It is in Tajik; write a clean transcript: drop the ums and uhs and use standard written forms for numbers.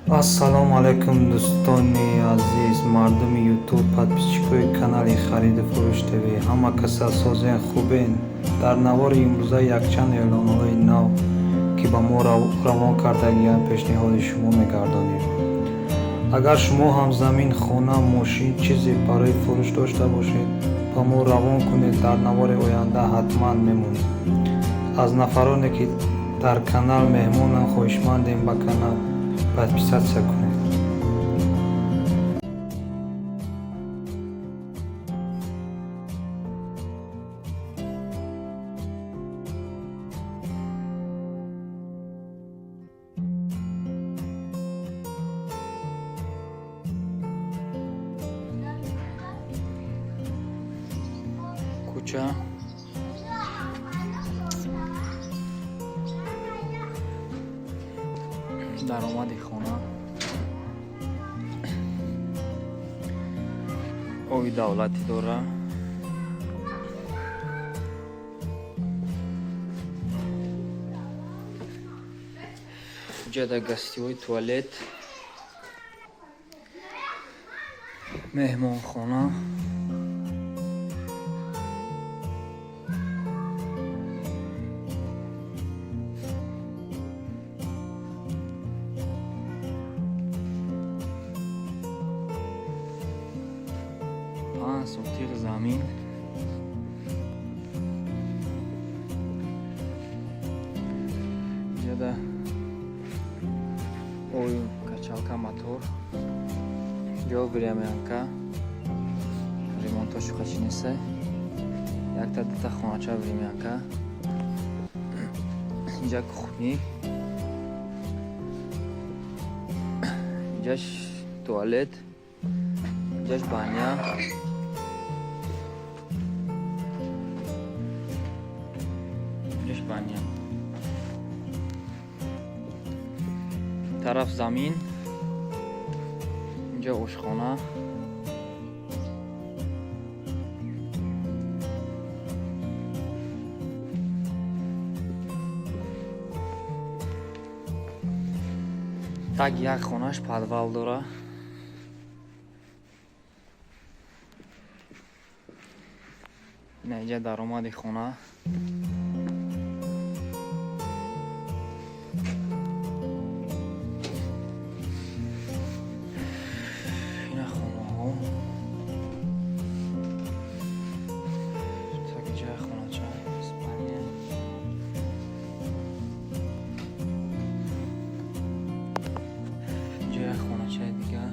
Ассалому алайкум, дӯстони азиз, мардуми Ютуб, подписчикои канали Хариду фурӯш ТВ. Ҳама каса созен, хубен? Дар навори имрӯза якчанд эълонҳои нав, ки ба мо равон кардагиянд, пешниҳоди шумо мегардонем. Агар шумо ҳам замин, хона, мошин, чизе барои фурӯш дошта бошед, ба мо равон кунед, дар навори оянда ҳатман мемонем. Аз нафароне, ки дар канал меҳмонанд, хоҳишмандем, ба канал подписаться кунед. Кӯча, даромади хона, оби давлатӣ дора. Ҷада гостевой туалет, меҳмонхона. 5 сотиқ замин. Ҷада ой, качалка, мотор, ҷо времянка, ремонтошу қачинеса, якта дута хонача, времянка. Инҷа кухни, инҷаш туалет, инҷаш баня. Инҷаш баня, тараф замин, инҷа ошхона. Так, як хонаш подвал дора. Ина инҷа даромади хона. Ина хонаҳо. Так, инҷа хонача, спальня. Инҷа як хоначаи дига.